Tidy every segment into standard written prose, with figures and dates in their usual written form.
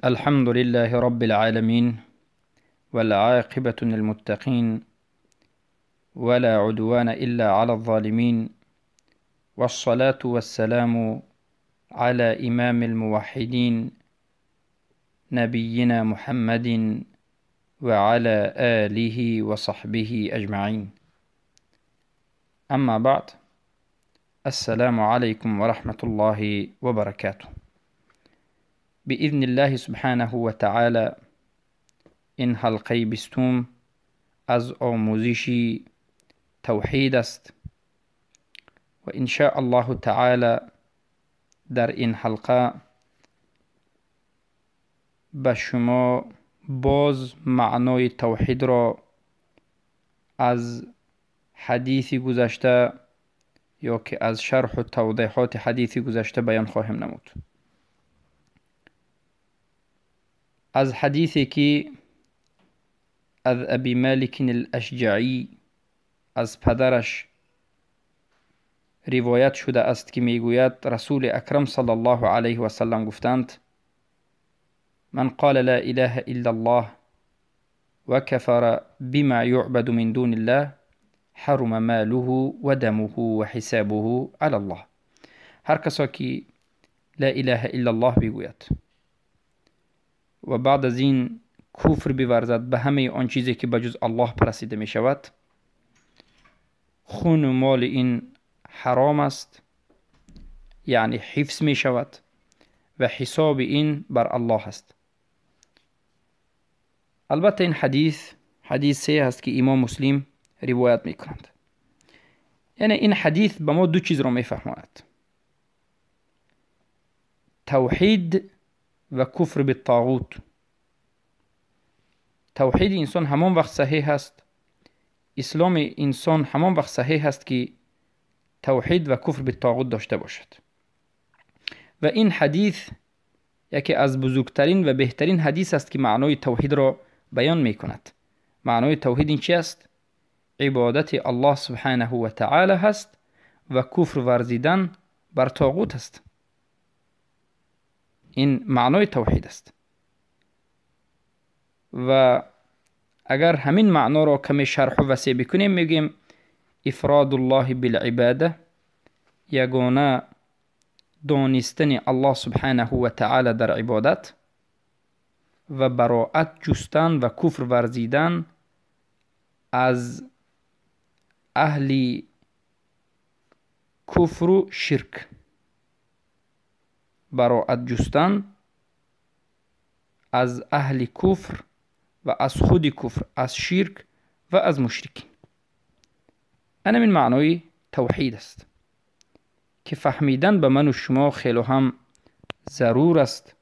الحمد لله رب العالمين، والعاقبة للمتقين، ولا عدوان إلا على الظالمين، والصلاة والسلام على إمام الموحدين نبينا محمد وعلى آله وصحبه أجمعين. أما بعد، السلام عليكم ورحمة الله وبركاته. بإذن الله سبحانه وتعالى این حلقه 20 از آموزش توحید است و إن شاء الله تعالی در این حلقه به شما باز معنای توحید را از حدیث گذشته یا که از شرح و توضیحات حدیث گذشته بیان خواهیم نمود. از حدیثی که از ابی مالک الاشجعی از پدرش روایت شده است که میگوید رسول اکرم صلی الله علیه و سلم گفتند: من قال لا اله الا الله وكفر بما يعبد من دون الله حرم ماله ودمه وحسابه على الله. هر کسا که لا اله الا الله بگوید و بعد از این کفر بورزد به همه آن چیزی که بجز الله پرستیده می شود، خون و مال این حرام است، یعنی حفظ می شود و حساب این بر الله است. البته این حدیث حدیث سه است که امام مسلم روایت می کنند. یعنی این حدیث به ما دو چیز را می فهماند: توحید و کفر بالطاغوت. توحید انسان همان وقت صحیح است، اسلام انسان همان وقت صحیح است که توحید و کفر بالطاغوت داشته باشد. و این حدیث یکی از بزرگترین و بهترین حدیث است که معنای توحید را بیان می کند. معنای توحید این چی است؟ عبادت الله سبحانه و تعالی هست و کفر ورزیدن بر طاغوت است. این معنای توحید است. و اگر همین معنا را کمی شرح و وسیع بکنیم، میگیم افراد الله بالعباده، یگانه دانستن الله سبحانه و تعالی در عبادت و براعت جستن و کفر ورزیدن از اهل کفر و شرک. براعت جستن از اهل کفر و از خود کفر، از شرک و از مشرکین. انا من معنای توحید است که فهمیدن به من و شما خیلی هم ضرور است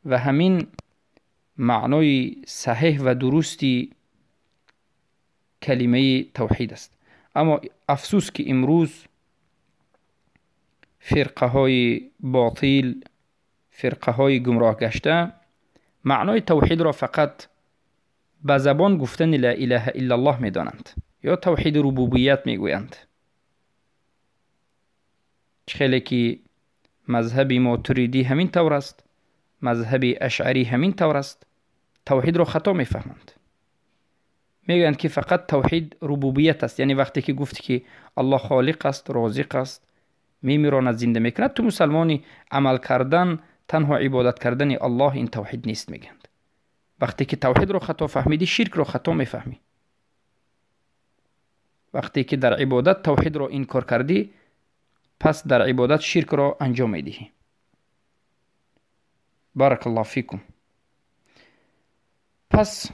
و همین معنای صحیح و درستی کلمه توحید است. اما افسوس که امروز فرقه های باطل، فرقه های گمراه گشته، معنای توحید را فقط به زبان گفتن لا اله الا الله میدانند یا توحید ربوبیت میگویند. خیلی که مذهب ماتریدی همین طور است، مذهب اشعری همین طور است، توحید را خطا میفهمند. میگویند که فقط توحید ربوبیت است، یعنی وقتی که گفتی که الله خالق است، رازق است، میمیراند، زنده میکند، تو مسلمانی عمل کردن، تنها عبادت کردن الله، این توحید نیست میگند. وقتی که توحید رو خطا فهمیدی، شرک رو خطا میفهمی. وقتی که در عبادت توحید رو انکار کردی، پس در عبادت شرک را انجام میدهی. بارک الله فیکم. پس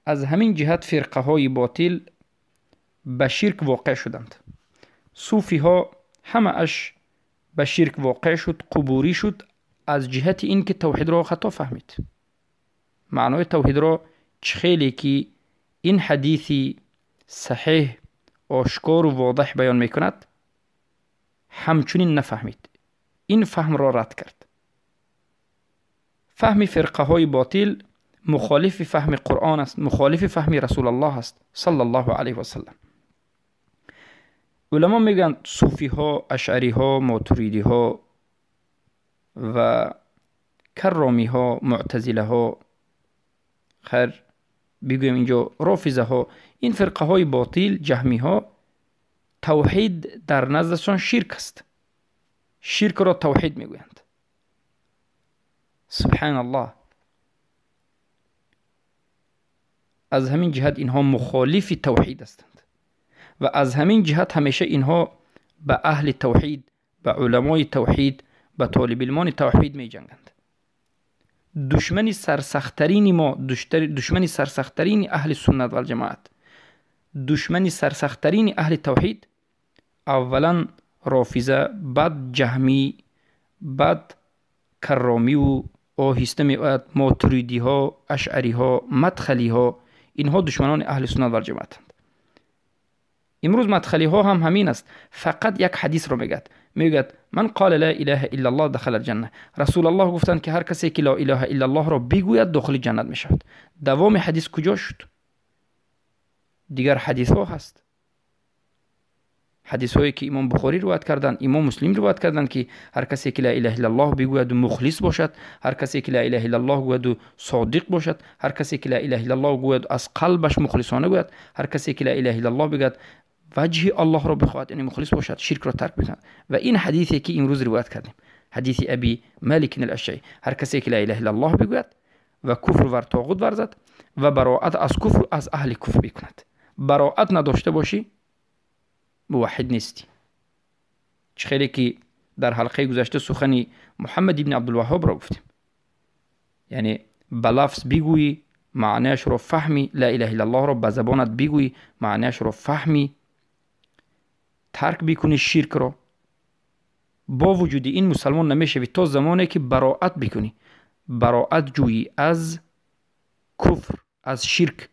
از همین جهت فرقه های باطل به شرک واقع شدند. صوفی ها همه اش به شرک واقع شد، قبوری شد، از جهت اینکه توحید را خطا فهمید. معنای توحید را خیلی که این حدیثی صحیح، آشکار و واضح بیان میکند، همچنین نفهمید. این فهم را رد کرد. فهم فرقه های باطل مخالف فهم قرآن است، مخالف فهم رسول الله است صلی الله علیه و سلم. علما میگن صوفی ها، اشعری ها، ماتریدی ها و کرامی ها، معتزله ها، خیر بگویم اینجا رافضه ها، این فرقه های باطل، جهمی ها، توحید در نزدشان شرک است. شرک را توحید میگویند. سبحان الله. از همین جهت اینها مخالف توحید هستند و از همین جهت همیشه اینها به اهل توحید، به علمای توحید، به طالب علمان توحید می جنگند. دشمن سرسخترین ما، دشمن سرسخترین اهل سنت و جماعت، دشمن سرسخترین اهل توحید، اولا رافضه، بعد جهمی، بعد کرامی و آهسته می آید ماتریدی ها، اشعری ها، مدخلی ها. اینها دشمنان اهل سنت و جماعتند. امروز مدخلی ها هم همین است. فقط یک حدیث رو میگد، میگد من قال لا اله الا الله دخل الجنه. رسول الله گفتند که هر کسی که لا اله الا الله را بگوید داخل جنت میشود. دوام حدیث کجا شد؟ دیگر حدیث ها هست، حدیث هایی که امام بخاری روایت کردند، امام مسلم روایت کردند که هر کسی که لا اله الا الله بگوید و مخلص باشد، هر کسی که لا اله الا الله گوید و صادق باشد، هر کسی که لا اله الا الله گوید از قلبش مخلصانه گوید، هر کسی که لا اله الا الله بگوید وجه الله را بخواهد، یعنی مخلص باشد، شرک را ترک بکند. و این حدیثی که امروز روایت کردیم، حدیث ابی مالک الاشعری، هر کسی که لا اله الا الله بگوید و کفر ور طاغوت ورزد و براءت از کفر از اهل کفر بکند. براءت نداشته باشی موحد نیستی. چه خیلی که در حلقه گذشته سخنی محمد ابن عبدالوهاب را گفتیم، یعنی به لفظ بگویی معنیش رو فهمی، لا اله الا الله را به زبانت بگویی معنیش رو فهمی، ترک بکنی شرک را، با وجود این مسلمان نمیشوی تا زمانی که براءت بکنی، براءت جویی از کفر، از شرک،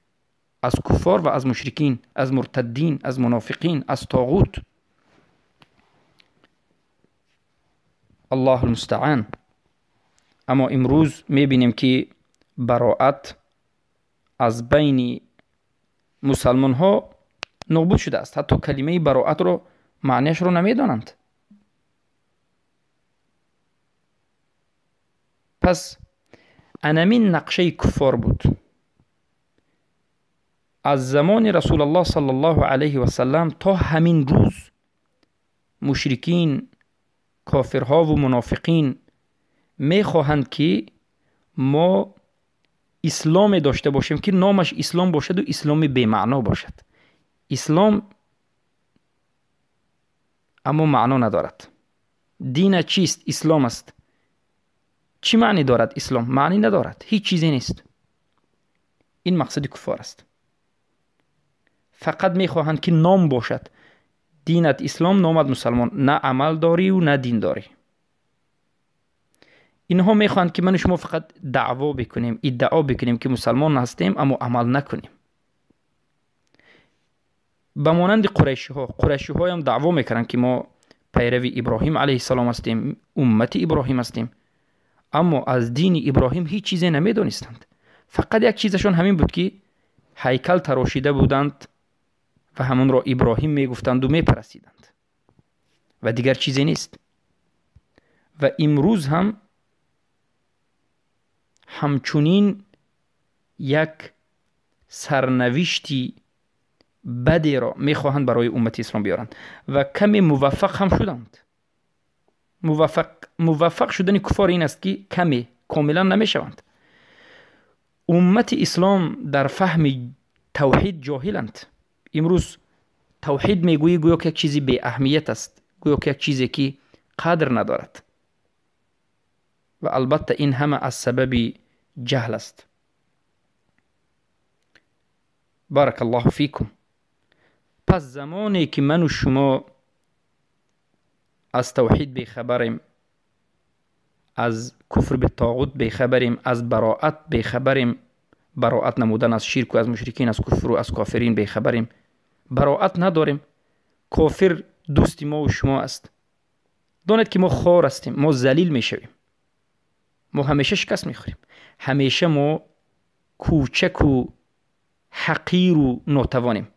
از کفار و از مشرکین، از مرتدین، از منافقین، از طاغوت. الله المستعان. اما امروز میبینیم که براءت از بین مسلمان ها نابود شده است. حتی کلمه براءت رو معنیش رو نمیدانند. پس انمین نقشه کفار بود. از زمان رسول الله صلی الله علیه و سلم تا همین روز مشرکین، کافرها و منافقین میخواهند که ما اسلام داشته باشیم که نامش اسلام باشد و اسلام بی‌معنا باشد. اسلام اما معنا ندارد. دین چیست؟ اسلام است. چی معنی دارد اسلام؟ معنی ندارد، هیچ چیزی نیست. این مقصد کفار است. فقط میخواهند که نام باشد. دینت اسلام، نامت مسلمان، نه عمل داری و نه دین داری. اینها میخواهند که من و شما فقط دعوا بکنیم، ادعا بکنیم که مسلمان هستیم اما عمل نکنیم. به مانند قریشی ها، قریشی ها هم دعوا میکنند که ما پیروی ابراهیم علیه السلام هستیم، امت ابراهیم هستیم، اما از دین ابراهیم هیچ چیزی نمیدانستند. فقط یک چیزشون همین بود که هیکل تراشیده بودند و همون را ابراهیم میگفتند و میپرستیدند و دیگر چیزی نیست. و امروز هم همچنین یک سرنوشتی بدی را میخواهند برای امت اسلام بیارند و کمی موفق هم شدند. موفق شدن کفار این است که کمی، کاملا نمیشوند. امت اسلام در فهم توحید جاهلند. امروز توحید میگویی گویا که یک چیزی بی اهمیت است، گویا که یک چیزی که قدر ندارد، و البته این همه از سبب جهل است. بارک الله فیکم. پس زمانی که من و شما از توحید بیخبریم، از کفر به طاغوت بیخبریم، از براءت بیخبریم، براءت نمودن از شرک و از مشرکین، از کفر و از کافرین بیخبریم، براءت نداریم، کافر دوست ما و شما است. دانید که ما خار هستیم، ما ذلیل میشویم، ما همیشه شکست میخوریم، همیشه ما کوچک و حقیر و ناتوانیم.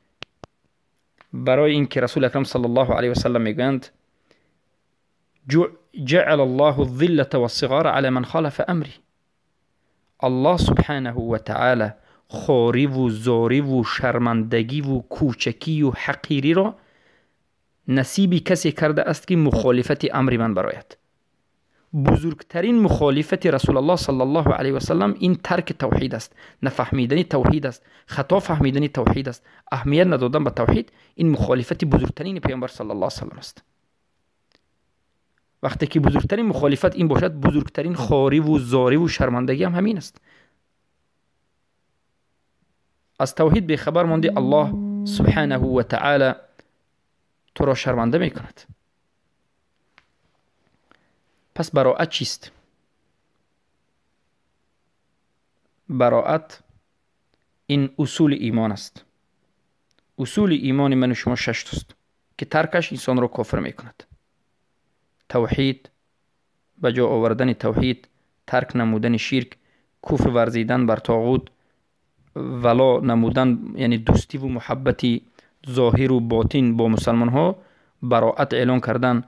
برای اینکه رسول اکرم صلی الله علیه و سلم میگویند جعل الله الذلة والصغار على من خالف أمري. الله سبحانه وتعالى خوری و زاری و شرمندگی و کوچکی و حقیری را نصیب کسی کرده است که مخالفت امر من براید. بزرگترین مخالفت رسول الله صلی الله علیه و سلم این ترک توحید است، نفهمیدن توحید است، خطا فهمیدن توحید است، اهمیت ندادن به توحید. این مخالفت بزرگترین پیامبر صلی الله علیه و سلم است. وقتی که بزرگترین مخالفت این باشد، بزرگترین خواری و زاری و شرمندگی هم همین است. از توحید بیخبر ماندی، الله سبحانه و تعالی تو را شرمنده میکند. پس براءت چیست؟ براءت این اصول ایمان است. اصول ایمان من و شما 6 است که ترکش انسان را کافر میکند. توحید، به جا آوردن توحید، ترک نمودن شرک، کفر ورزیدن بر طاغوت، ولا نمودن یعنی دوستی و محبتی ظاهر و باطن با مسلمان ها، براءت اعلان کردن،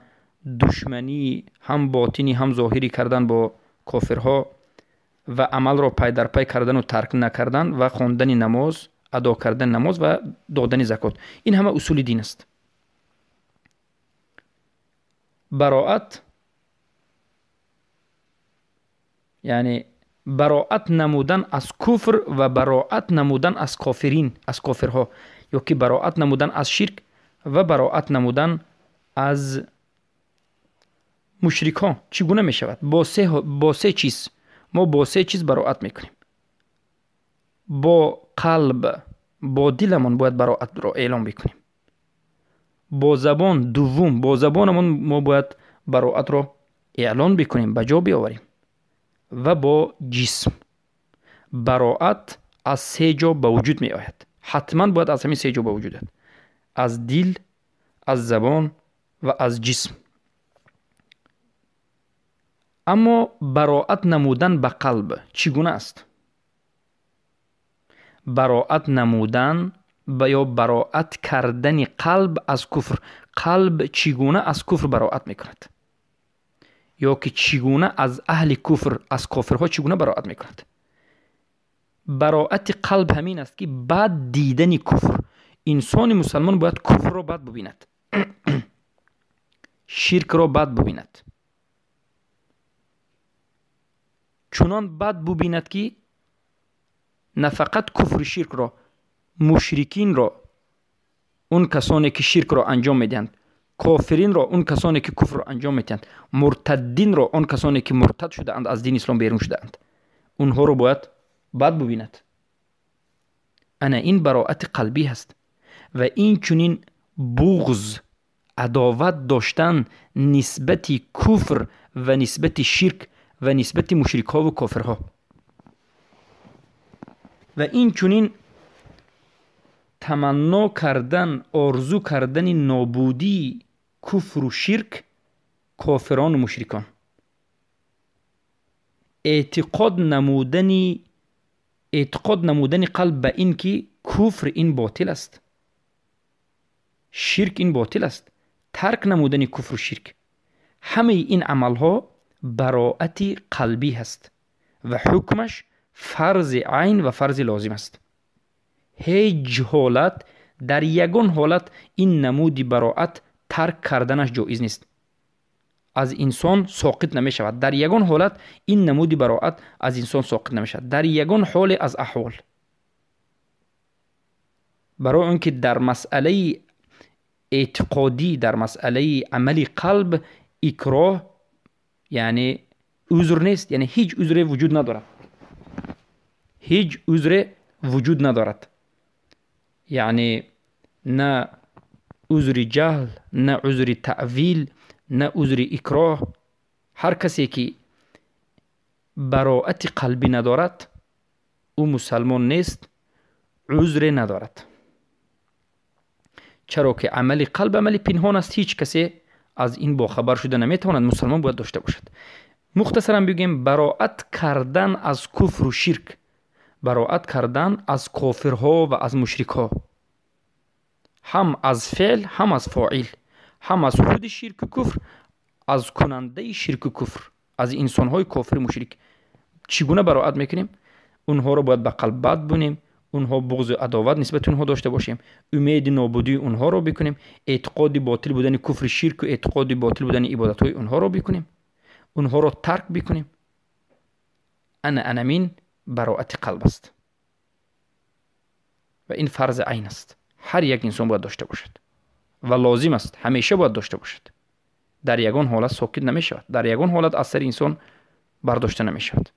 دشمنی هم باطنی هم ظاهری کردن با کافرها و عمل را پای در پای کردن و ترک نکردن و خواندن نماز، ادا کردن نماز و دادن زکات. این همه اصول دین است. براءت یعنی براءت نمودن از کفر و براءت نمودن از کافرین، از کافرها، یا که براءت نمودن از شرک و براءت نمودن از مشرک ها. چگونه می شود؟ با سه چیز. ما با سه چیز براءت میکنیم. با قلب، با دلمان باید براءت را اعلام بکنیم. با زبان، دوم با زبانمان ما باید براءت را اعلان بکنیم، به جا بیاوریم. و با جسم. براءت از سه جا به وجود می آید. حتما باید از همین سه جا به وجود آید: از دل، از زبان و از جسم. اما براءت نمودن به قلب چگونه است؟ براءت نمودن یا براءت کردن قلب از کفر. قلب چگونه از کفر براءت میکند؟ یا که چگونه از اهل کفر، از کافرها چگونه براءت میکند؟ براءت قلب همین است که بعد دیدن کفر، انسان مسلمان باید کفر را بد ببیند، شرک را بد ببیند، چنان بد ببیند که نه فقط کفر شرک را، مشرکین را، اون کسانی که شرک را انجام میدهند، کافرین را، اون کسانی که کفر را انجام میدهند، مرتدین را، اون کسانی که مرتد شده اند، از دین اسلام بیرون شده اند، اونها را باید بد ببیند. انا این براءت قلبی هست. و این چنین بغض، عداوت داشتن نسبت کفر و نسبت شرک و نسبت مشرک ها و کافرها. و این چنین تمنا کردن، آرزو کردن نابودی کفر و شرک، کافران و مشرکان. اعتقاد نمودن قلب به این که کفر این باطل است، شرک این باطل است، ترک نمودن کفر و شرک. همه این عملها براءت قلبی هست و حکمش فرض عین و فرض لازم است. هیچ حالت، در یگان حالت این نمود براءت ترک کردنش جایز نیست، از انسان ساقط نمی شود. در یگان حالت این نمود براءت از انسان ساقط نمی شود، در یگان حال از احوال. برای اینکه در مسئله اعتقادی، در مسئله عمل قلب اکراه یعنی عذر نیست، یعنی هیچ عذری وجود ندارد، هیچ عذر وجود ندارد. یعنی نه عذر جهل، نه عذر تأویل، نه عذر اکراه. هر کسی که براءت قلبی ندارد او مسلمان نیست، عذر ندارد. چرا که عمل قلب عمل پنهان است، هیچ کسی از این با خبر شده نمیتواند. مسلمان باید داشته باشد. مختصرا بگیم براءت کردن از کفر و شرک، براءت کردن از کافرها و از مشرکها، هم از فعل هم از فاعل، هم از خود شرک و کفر، Аз кунандаи ширку куфр, аз инсонҳои кофир мушрик чӣ гуна бароат мекунем? Онҳоро бояд ба қалб бад бунем, онҳо буғзу адоват нисбати онҳо дошта бошем, умеди нобудии онҳоро бикунем, эътиқоди ботил будани куфри ширку эътиқоди ботил будани ибодатҳои онҳоро бикунем, онҳоро тарк бикунем. Ана анамин бароати қалб аст ва ин фарзи айн аст. Ҳар як инсон бояд дошта бошад ва лозим аст, ҳамеша бояд дошта бошад. Дар ягон ҳолат сокит намешавад, дар ягон ҳолат аз сари инсон бардошта намешавад.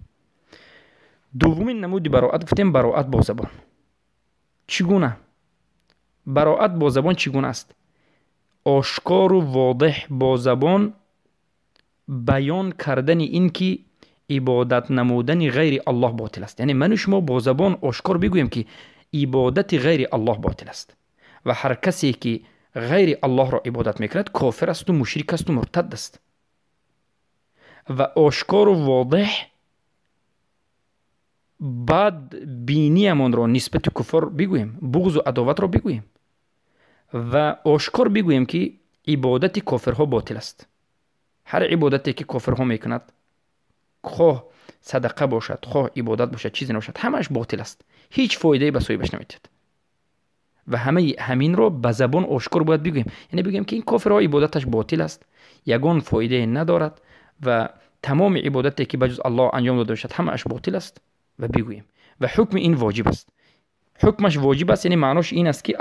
Дуввумин намуди бароат гуфтем бароат бо забон. Чӣ гуна? Бароат бо забон чӣ гуна аст? Ошкору водеҳ бо забон баён кардани ин ки ибодат намудани ғайри Аллоҳ ботил аст. Яъне ману шумо бо забон ошкор бигӯем ки ибодати ғайри Аллоҳ ботил аст ва ҳар касе ки ғайри Аллоҳро ибодат мекунад кофир асту мушрик асту муртад аст. Ва ошкору водеҳ бад биниямонро нисбати куфор бигӯем, буғзу адоватро бигӯем ва ошкор бигӯем ки ибодати кофирҳо ботил аст. Ҳар ибодате ки кофирҳо мекунад, хоҳ садақа бошад, хоҳ ибодат бошад, чизе набошад, ҳамааш ботил аст, ҳеҷ фоидае ба соҳибаш наметиҳад. Ва ҳамаи ҳаминро ба забон ошкор бояд бигӯем. Яъне бигӯем ки ин кофирҳо ибодаташ ботил аст, ягон фоидае надорад ва тамоми ибодате ки ба ҷуз Аллоҳ анҷом дода бошад ҳамааш ботил аст ва бигӯем. Ва ҳукми ин воҷиб аст. Ҳукмаш воҷиб аст, яъне маънош ин аст ки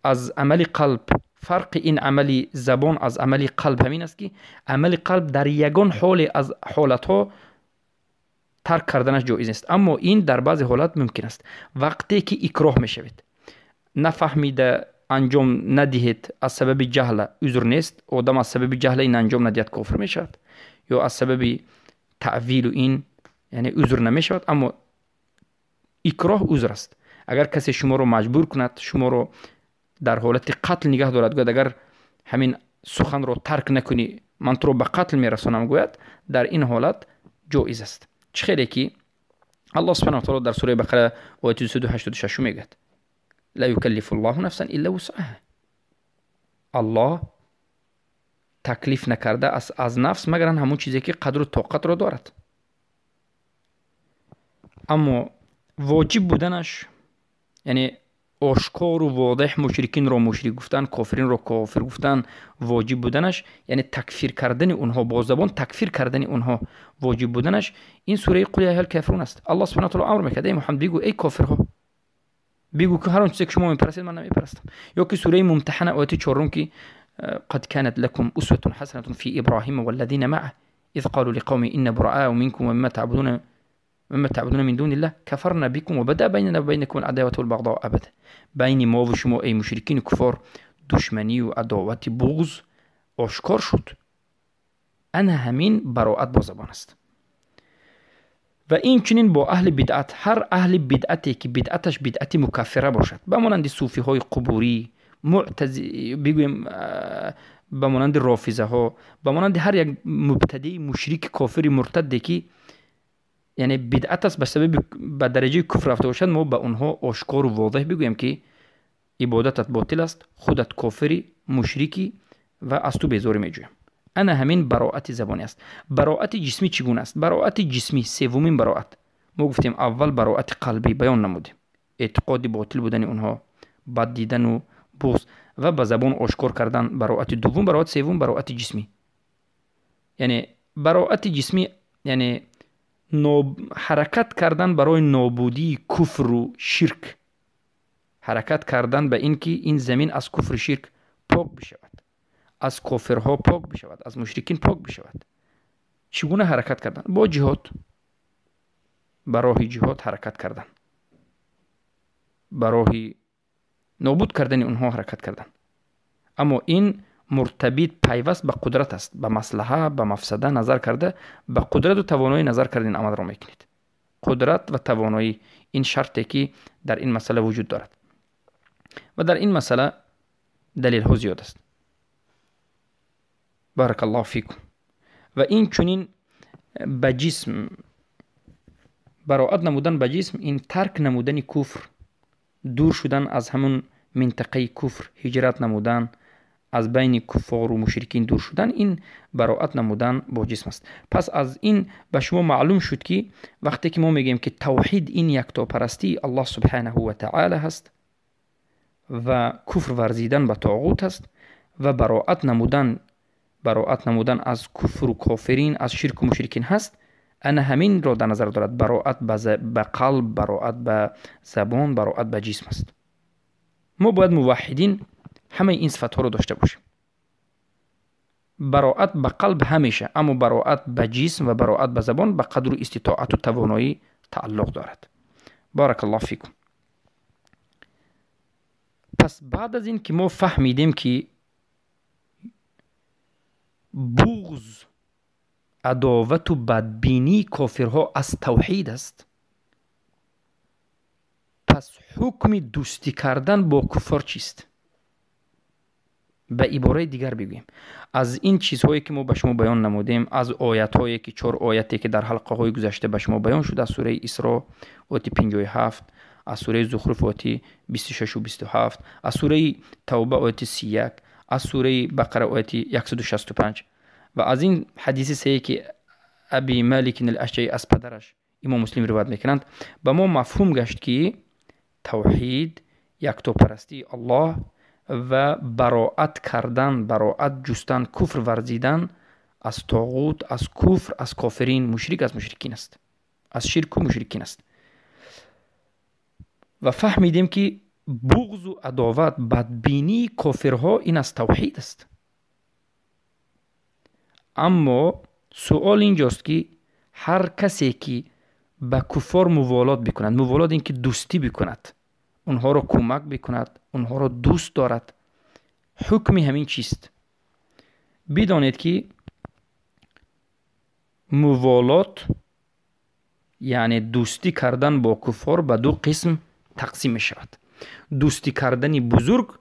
аз амали қалб, фарқи ин амали забон аз амали қалб ҳамин аст ки амали қалб дар ягон ҳоле аз ҳолатҳо тарк карданаш ҷоиз нест, аммо ин дар баъзе ҳолат мумкин аст. Вақте ки икроҳ мешавед, нафаҳмида анҷом надиҳед аз сабаби ҷаҳла, узр нест. Одам аз сабаби ҷаҳла ин анҷом надиҳад кофир мешавад, ё аз сабаби таъвилу ин яъне узр намешавад, аммо икроҳ узр аст. Агар касе шуморо маҷбур кунад, шуморо дар ҳолати қатл нигаҳ дорад, гӯяд агар ҳамин суханро тарк накунӣ ман туро ба қатл мерасонам, гӯяд, дар ин ҳолат ҷоиз аст. Чӣ хеле ки Аллоҳ субҳанаҳу ва таъоло дар сураи Бақара ояти 286 мегӯяд: ла юкаллифу ллоҳу нафсан илла вусъаҳа. Аллоҳ таклиф накарда аз нафс магар ҳамон чизе ки қадру тоқатро дорад. Аммо воҷиб буданаш, яъне ошкору водеҳ мушрикинро мушрик гуфтан, кофиринро кофир гуфтан воҷиб буданаш, яъне такфир кардани онҳо бо забон такфир кардани онҳо воҷиб буданаш, ин сураи қул я айюҳал кофирун аст. Аллоҳ субҳанаҳу ва таъоло амр мекард: эй Муҳаммад, бигӯ эй кофирҳо, бигӯ ки ҳар он чизе ки шумо мепарастед ман намепарастам. Ё ки сураи Мумтаҳана ояти 4 ки قد كانت لكم أسوة حسنة في إبراهيم والذين معه إذ قالوا لقومهم إنا براء منكم ومما تعبدون من دون الله كفرنا بكم وبدا بيننا وبينكم العداوة والبغضاء أبدا. بین ما و شما ای مشرکین کفار دشمنی و عداوت بغض آشکار شد. انا همین براءت با زبان است. و این چنین با اهل بدعت، هر اهل بدعتی که بدعتش بدعت مکفره باشد، به مانند صوفی های قبوری، بگویم به مانند رافضه ها، به مانند هر یک مبتدی مشرک کافر مرتد که یعنی بدعت است به سبب به درجه کفر رفته باشد، ما به آنها آشکار و واضح بگوییم که عبادتت باطل است، خودت کافری، مشرکی و از تو بیزاری میجویم. انا همین براءت زبانی است. براءت جسمی چگونه است؟ براءت جسمی سومین براءت. ما گفتیم اول براءت قلبی بیان نمودیم، اعتقاد باطل بودن اونها، بد دیدن و بغض و به زبان آشکار کردن براءت دوم. براءت سوم براءت جسمی، یعنی براءت جسمی یعنی حرکت کردن برای نابودی کفر و شرک، حرکت کردن به اینکه این زمین از کفر و شرک پاک بشود، از کافرها پاک بشود، از مشرکین پاک بشود. چگونه حرکت کردن؟ با جهاد، برای جهاد حرکت کردن، برای نابود کردن اونها حرکت کردن. اما این مرتبط پیوست به قدرت است، به مصلحه، به مفسده نظر کرده، به قدرت و توانایی نظر کرده این عمل را میکنید. قدرت و توانایی این شرطی که در این مسئله وجود دارد و در این مسئله دلیل ها زیاد است. بارک الله فیکم. و این چنین به جسم براءت نمودن، به جسم این ترک نمودن کفر، دور شدن از همون منطقه کفر، هجرت نمودن، Аз байни куффору мушрикин дур шудан, ин бароат намудан бо ҷисм аст. Пас аз ин ба шумо маълум шуд, ки вақте ки мо мегӯем, ки тавҳид ин яктопарастии Аллоҳ субҳанаҳу ва таъала ҳаст ва куфр варзидан ба тоғут аст ва бароат намудан аз куфру кофирин, аз ширку мушрикин ҳаст, ана ҳаминро дар назар дорад: бароат ба қалб, бароат ба забон, бароат ба ҷисм аст. Мо бояд, муваҳҳидин, ҳамаи ин сифатҳоро дошта бошем. Бароат ба қалб ҳамеша, аммо бароат ба ҷисм ва бароат ба забон ба қадру иститоату тавоноӣ тааллуқ дорад. بارك الله فيكم. Пас баъд аз ин ки мо фаҳмидем, ки буғз, адовату бадбинии кофирҳо аз тавҳид аст, пас ҳукми дӯстӣ кардан бо куффор чист? Ба ибораи дигар бигӯем, аз ин чизҳое ки мо ба шумо баён намудем, аз оятҳое ки, чор ояте ки дар ҳалқаҳои гузашта ба шумо баён шуд, аз сураи Исро, ояти 57, аз сураи Зухруф, ояти 26-у 27, аз сураи Тавба, ояти 31, аз сураи Бақара, ояти 165, ва аз ин ҳадиси саҳие, ки Аби Маликин ал Ашҷаӣ аз падараш, Имом Муслим ривоят мекунанд, ба мо мафҳум гашт, ки тавҳид, яктопарастии Аллоҳ ва бароат кардан, бароат ҷустан, куфр варзидан аз тоғут, аз куфр, аз кофирин, мушрик, аз мушрикин аст, аз ширку мушрикин аст. Ва фаҳмидем, ки буғзу адоват, бадбинии кофирҳо ин аз тавҳид аст. Аммо суол инҷост, ки ҳар касе ки ба куффор муволот бикунад, муволот ин ки дӯстӣ бикунад, онҳоро кӯмак бикунад, онҳоро дӯст дорад, ҳукми ҳамин чист? Бидонед, ки муволот, яъне дӯстӣ кардан бо куффор, ба ду қисм тақсим мешавад: дӯстӣ кардани бузург,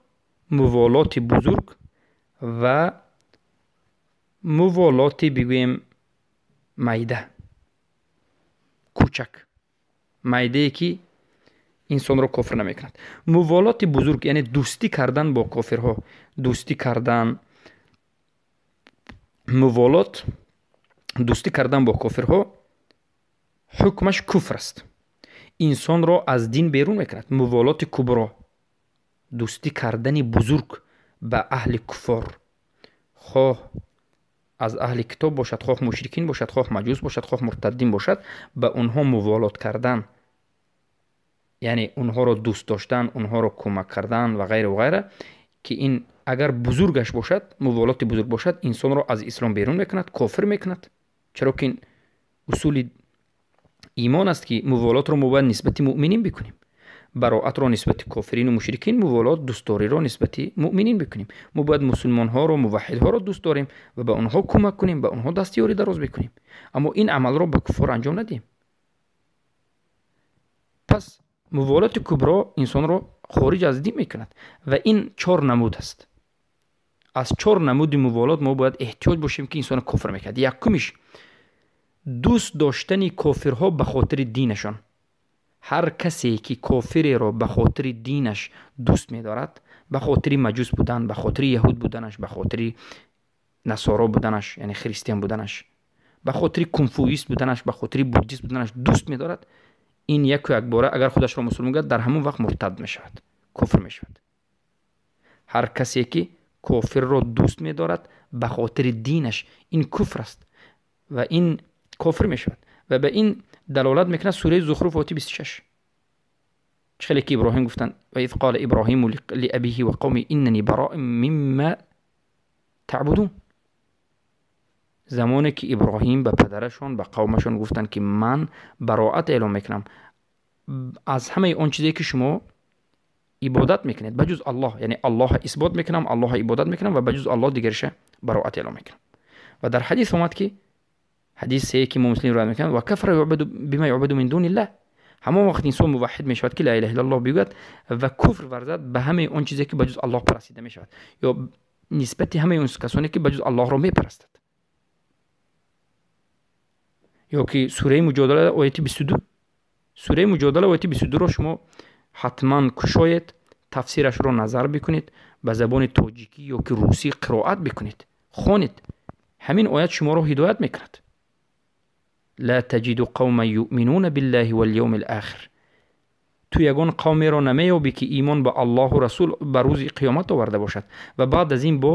муволоти бузург, ва муволоти, бигӯем, майда, кӯчак, майдае ки инсонро кофир намекунад. Муволоти бузург, яъне дӯстӣ кардан бо кофирҳо, дӯстӣ кардан, муволот, дӯстӣ кардан бо кофирҳо ҳукмаш куфр аст, инсонро аз дин берун мекунад. Муволоти кубро, дӯстӣ кардани бузург ба аҳли куффор, хоҳ аз аҳли китоб бошад, хоҳ мушрикин бошад, хоҳ маҷус бошад, хоҳ муртаддин бошад, ба онҳо муволот кардан, яъне онҳоро дӯст доштан, онҳоро кӯмак кардан ва ғайру ғайра, ки ин агар бузургаш бошад, муволоти бузург бошад, инсонро аз ислом берун мекунад, кофир мекунад. Чаро ки усули имон аст, ки муволотро мо бояд нисбати муъминин бикунем, бароатро нисбати кофирину мушрикин, муволот, дӯстдориро нисбати муъминин бикунем. Мо бояд мусулмонҳоро, муваҳҳидҳоро дӯст дорем ва ба онҳо кӯмак кунем, ба онҳо дастёрӣ дароз бикунем, аммо ин амалро ба куффор анҷом надиҳем. Пас муволоти кубро инсонро хориҷ аз дин мекунад ва ин чор намуд аст. Аз чор намуди муволот мо бояд эҳтиёҷ бошем, ки инсонро кофир мекунад. Якумиш: дӯст доштани кофирҳо ба хотири динашон. Ҳар касе ки кофиреро ба хотири динаш дӯст медорад, ба хотири маҷус будан, ба хотири яҳуд буданаш, ба хотири насоро буданаш, яъне христиан буданаш, ба хотири кунфуист буданаш, ба хотири буддист буданаш дӯст медорад, ин яку якбора, агар худашро мусулмон гӯяд, дар ҳамон вақт муртад мешавад, кофир мешавад. Ҳар касе ки кофирро дӯст медорад ба хотири динаш, ин куфр аст ва ин кофир мешавад. Ва ба ин далолат мекунад сураи Зухруф, ояти 26, чӣ хеле ки Иброҳим гуфтанд: وإذ قال إبراهيم لأبيه وقومه إنني براء مما تعبدون. Замоне ки Иброҳим ба падарашон, ба қавмашон гуфтанд, ки ман бароат эълон мекунам аз ҳамаи он чизе ки шумо ибодат мекунед ба ҷуз Аллоҳ, яъне Аллоҳа исбот мекунам, Аллоҳа ибодат мекунам ва ба ҷуз Аллоҳ дигариша бароат эълон мекунам. Ва дар ҳадис омад, ки ҳадисе ки мо Муслим ривоят мекунад: وكفر بما يعبد من دون الله. Ҳамон вақт инсон муваҳҳид мешавад, ки لا إله إلا الله бигӯяд ва куфр варзад ба ҳамаи он чизе ки ба ҷуз Аллоҳ парастида мешавад ё нисбати ҳамаи он касоне ки ба ҷуз Аллоҳро мепарастад. Ё ки сураи Муҷодала, ояти 22. Сураи Муҷодала, ояти 22-ро шумо ҳатман кушоед. тафсирашро назар бикунед, ба забони тоҷикӣ ё ки русӣ қироат бикунед, хонед. Ҳамин оят шуморо ҳидоят мекунад. Ла таҷиду қавман юъминуна биллаҳи вал-явмил охир. Ту ягон қавмеро намеёбӣ, ки имон ба Аллоҳу расул ба рӯзи қиёмат оварда бошад ва баъд аз ин бо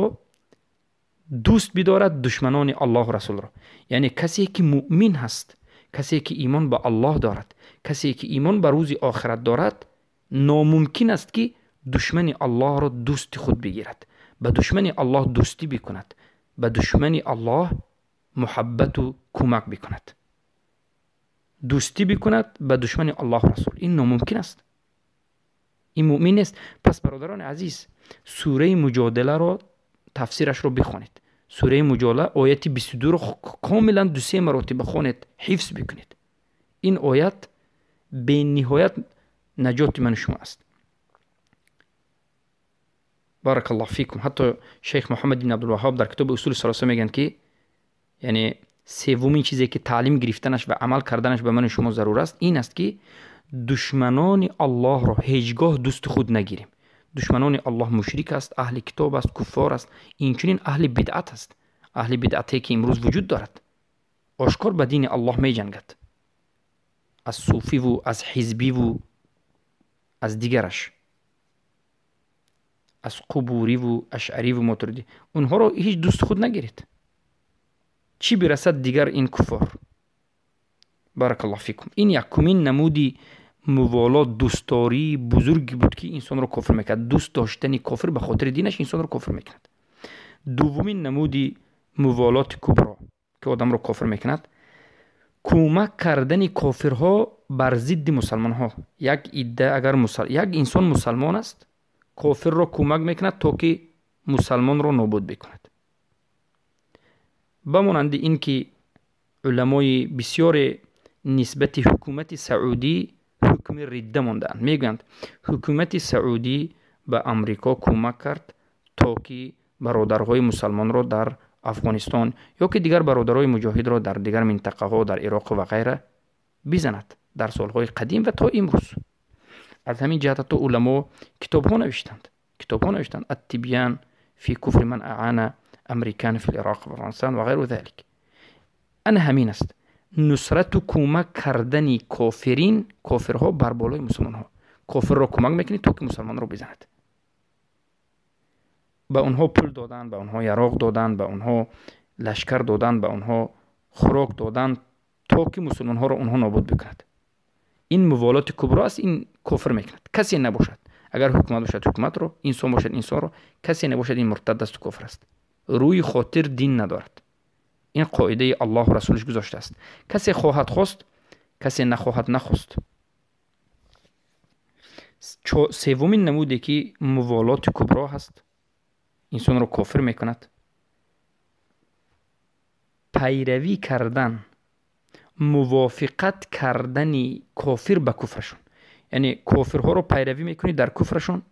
дӯст бидорад душманони Аллоҳу расулро. Яъне касе ки муъмин ҳаст, касе ки имон ба Аллоҳ дорад, касе ки имон ба рӯзи охират дорад, номумкин аст ки душмани Аллоҳро дӯсти худ бигирад, ба душмани Аллоҳ дӯстӣ бикунад, ба душмани Аллоҳ муҳаббату кӯмак бикунад, дӯстӣ бикунад ба душмани Аллоҳу расул. Ин номумкин аст, ин муъмин нест. Пас бародарони азиз, сураи муҷодиларо тафсирашро бихонед. Сураи муҷодила ояти 22-ро комилан ду-се маротиба хонед, ҳифз бикунед. Ин оят бениҳоят наҷоти ману шумо аст. Баракаллоҳ фикум. Ҳатто шейх Муҳаммад ибн Абдулваҳҳоб дар китоби Усули салоса мегӯянд, ки яъне севумин чизе ки таълим гирифтанаш ва амал карданаш ба ману шумо зарур аст, ин аст ки душманони Аллоҳро ҳеҷ гоҳ дӯсти худ нагирем. Душманони Аллоҳ мушрик аст, аҳли китоб аст, куффор аст, инчунин аҳли бидъат аст. Аҳли бидъате ки имрӯз вуҷуд дорад, ошкор ба дини Аллоҳ меҷангад, аз суфиву аз ҳизбиву аз дигараш, аз қубуриву ашъариву мотуридӣ. Онҳоро ҳеҷ дӯсти худ нагиред. Чӣ бирасад дигар ин куффор. Баракаллоҳ фикум. Ин якумин намуди муволот, дӯстдории бузурге буд, ки инсонро кофир мекард. Дӯст доштани кофир ба хотири динаш инсонро кофир мекунад. Дуввумин намуди муволоти кубро, ки одамро кофир мекунад, кӯмак кардани кофирҳо бар зидди мусалмонҳо. Як идда агар як инсон мусалмон аст, кофирро кӯмак мекунад, то ки мусалмонро нобуд бикунад. Ба монанди ин ки уламои бисёре нисбати ҳукумати Саудӣ ҳукми ридда мондаанд. Мегӯянд, ҳукумати Саудӣ ба Амрико кӯмак кард, то ки бародарҳои мусалмонро дар Афғонистон ё ки дигар бародарҳои муҷоҳидро дар дигар минтақаҳо, дар Ироқ ва ғайра бизанад дар солҳои қадим ва то имрӯз. Аз ҳамин ҷиҳат ҳатто уламо китобҳо навиштанд. Китобҳо навиштанд Ат-Тибян фи куфри ман аана амрикан фи Ироқ ва Афғонистон ва ғайру залик. Ана ҳамин аст нусрату кӯмак кардани кофирин, кофирҳо бар болои мусулмонҳо. Кофирро кӯмак мекунӣ, то ки мусулмонро бизанад. Ба онҳо пул додан, ба онҳо яроқ додан, ба онҳо лашкар додан, ба онҳо хӯрок додан, то ки мусулмонҳоро онҳо нобуд бикунад. Ин муволоти кубро аст, ин кофир мекунад. Касе набошад, агар ҳукумат бошад ҳукуматро, инсон бошад инсонро, касе набошад ин муртад асту кофир аст. Рӯи хотир дин надорад. Ин қоидаи Аллоҳу расулиш гузоштааст. Касе хоҳад хост, касе нахоҳад нахост. Севумин намуде ки муволоти кубро ҳаст, инсонро кофир мекунад, пайравӣ кардан, мувофиқат кардани кофир ба куфрашон. Яъне кофирҳоро пайравӣ мекунӣ дар куфрашон,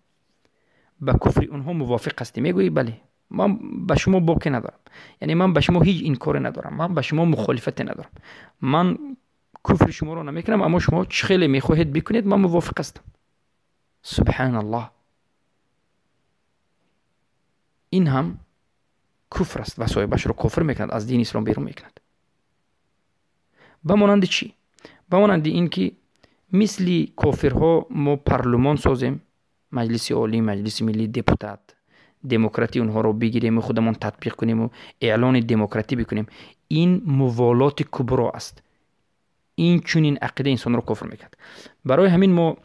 ба куфри онҳо мувофиқ ҳастӣ. Мегӯӣ бале, ман ба шумо боке надорам, яъне ман ба шумо ҳеҷ инкоре надорам, ман ба шумо мухолифате надорам, ман куфри шуморо намекунам, аммо шумо чӣ хеле мехоҳед бикунед, ман мувофиқ ҳастам. Субҳаналлоҳ. Ин ҳам куфр аст ва соҳибашро кофир мекунад, аз дини ислом берун мекунад. Ба монанди чӣ? Ба монанди ин ки мисли кофирҳо мо парлумон созем, маҷлиси олӣ, маҷлиси миллӣ, депутат, демократӣ онҳоро бигирему худамон татбиқ кунему эълони демократӣ бикунем. Ин муволоти кубро аст. Ин чунин ақида инсонро кофир мекунад. Барои ҳамин мо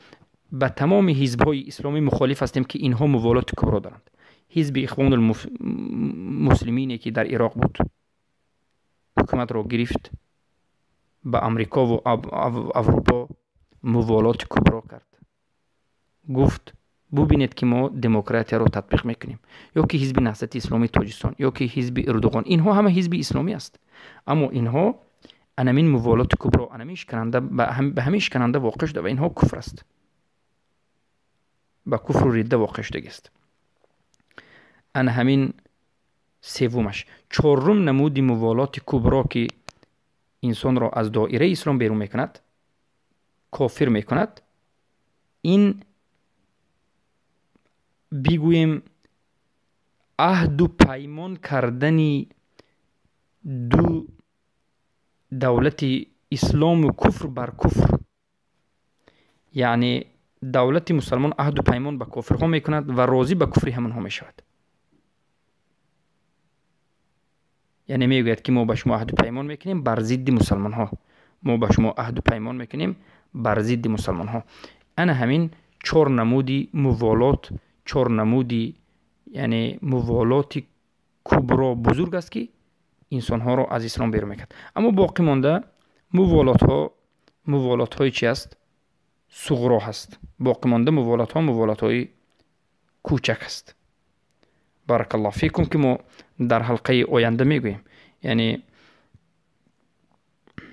ба тамоми ҳизбҳои исломӣ мухолиф ҳастем, ки инҳо муволоти кубро доранд. Ҳизби Ихвонул муслимине ки дар Ироқ буд, ҳукуматро гирифт, ба Амрикову Аврупо муволоти кубро кард. Гуфт, бубинед ки мо демократияро татбиқ мекунем. Ё ки ҳизби Наҳзати исломии Тоҷикистон, ё ки ҳизби Эрдоғон, инҳо ҳама ҳизби исломӣ аст. Аммо инҳо анамин муволоти кубро, анамин шикананда, ба ҳамин шикананда воқеъ шуда ва инҳо куфр аст. Ба куфру ридда воқеъ шудагист. Ана ҳамин севумаш. Чорум намуди муволоти кубро, ки инсонро аз доираи ислом берун мекунад, кофир мекунад, ин бигӯем аҳду паймон кардани ду давлати ислому куфр бар куфр, яъне давлати мусалмон аҳду паймон ба кофирҳо мекунад ва розӣ ба куфри ҳамонҳо мешавад. Яъне мегӯяд ки мо ба шумо аҳду паймон мекунем бар зидди мусалмонҳо, мо ба шумо аҳду паймон мекунем бар зидди мусалмонҳо. Ана ҳамин чор намуди муволот, чор намуди яъне муволоти кубро бузург аст ки инсонҳоро аз ислом берун мекард. Аммо боқӣ монда муволотҳо, муволотҳои чи аст? Суғро ҳаст. Боқӣ монда муволотҳо муволотҳои кӯчак аст. Баракаллоҳ фикум, ки мо дар ҳалқаи оянда мегӯем, яъне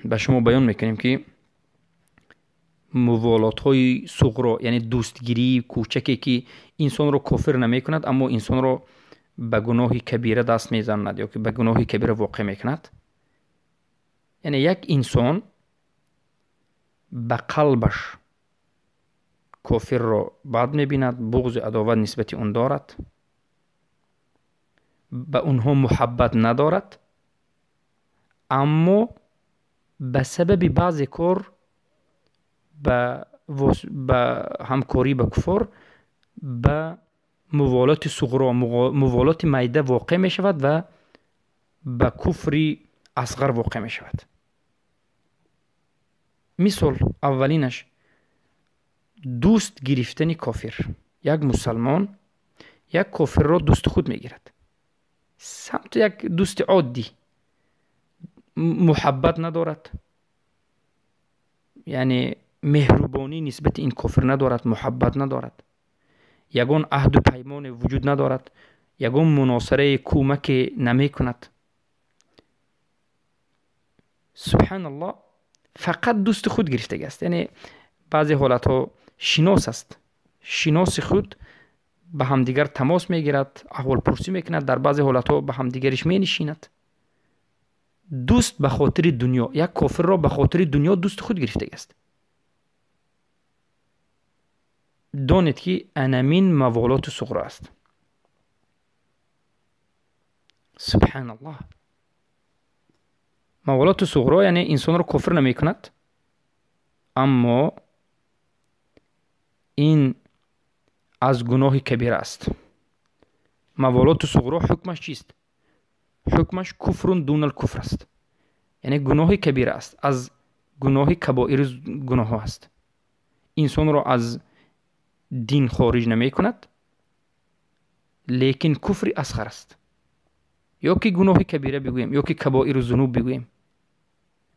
ба шумо баён мекунем ки муволотҳои суғро, яъне дӯстгирии кӯчаке ки инсонро кофир намекунад, аммо инсонро ба гуноҳи кабира даст мезанад ё ки ба гуноҳи кабира воқеъ мекунад. Яъне як инсон ба қалбаш кофирро бад мебинад, буғзу адоват нисбати он дорад, ба онҳо муҳаббат надорад, аммо ба сабаби баъзе кор ба ҳамкорӣ ба куфор ба муволоти суғро, муволоти майда воқеъ мешавад ва ба куфри асғар воқеъ мешавад. Мисол аввалинаш дӯст гирифтани кофир. Як мусалмон як кофирро дӯсти худ мегирад, самту як дӯсти оддӣ, муҳаббат надорад, яъне меҳрубонӣ нисбати ин кофир надорад, муҳаббат надорад, ягон аҳду паймоне вуҷуд надорад, ягон муносараи кӯмаке намекунад. Субҳаналлоҳ, фақат дӯсти худ гирифтагӣ аст. Яъне баъзе ҳолатҳо шинос аст, шиноси худ ба ҳамдигар тамос мегирад, аҳволпурсӣ мекунад, дар баъзе ҳолатҳо ба ҳамдигариш менишинад. Дӯст ба хотири дунё, як кофирро ба хотири дунё дӯсти худ гирифтагӣ аст. Донед ки анамин маволоту суғро аст. Субҳаналлоҳ, маволоту суғро яъне инсонро кофир намекунад, аммо ин аз гуноҳи кабира аст. Маволоту суғро ҳукмаш чист? Ҳукмаш куфрун дунал куфр аст, яъне гуноҳи кабира аст, аз гуноҳи кабоири гуноҳҳо аст. Инсонро аз дин хориҷ намекунад, лекин куфри асғар аст. Ё ки гуноҳи кабира бигӯем, ё ки кабоиру зунуб бигӯем.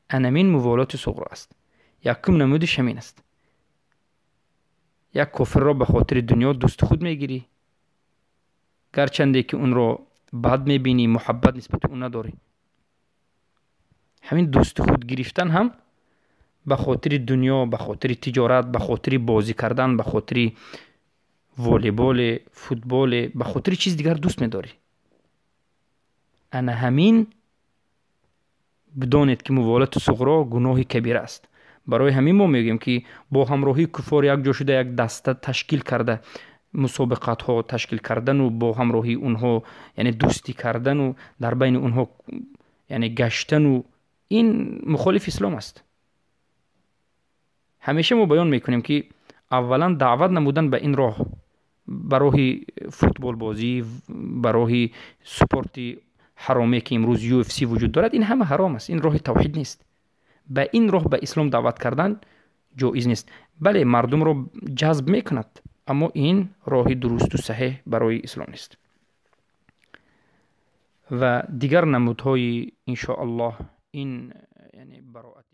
Анамин муволоти суғро аст. Якум намудиш ҳамин аст. Як кофирро ба хотири дунё дӯсти худ мегирӣ, гарчанде ки онро бад мебинӣ, муҳаббат нисбати ӯ надорӣ. Ҳамин дӯсти худ гирифтан ҳам ба хотири дунё, ба хотири тиҷорат, ба хотири бозӣ кардан, ба хотири волейболе, футболе, ба хотири чиз дигар дӯст медорӣ. Ана ҳамин бидонед ки муволату суғро гуноҳи кабира аст. Барои ҳамин мо мегӯем ки бо ҳамроҳии куффор якҷо шуда як даста ташкил карда, мусобиқатҳо ташкил кардану бо ҳамроҳии онҳо яъне дӯстӣ кардану дар байни онҳо яъне гаштану ин мухолиф ислом аст. Ҳамеша мо баён мекунем ки аввалан даъват намудан ба ин роҳ, ба роҳи футболбозӣ, ба роҳи спорти ҳароме ки имрӯз UFC вуҷуд дорад, ин ҳама ҳаром аст, ин роҳи тавҳид нест. Ба ин роҳ ба ислом даъват кардан ҷоиз нест. Бале, мардумро ҷазб мекунад, аммо ин роҳи дурусту саҳеҳ барои ислом нест. Ва дигар намудҳои иншоаллоҳ ин яъне бароати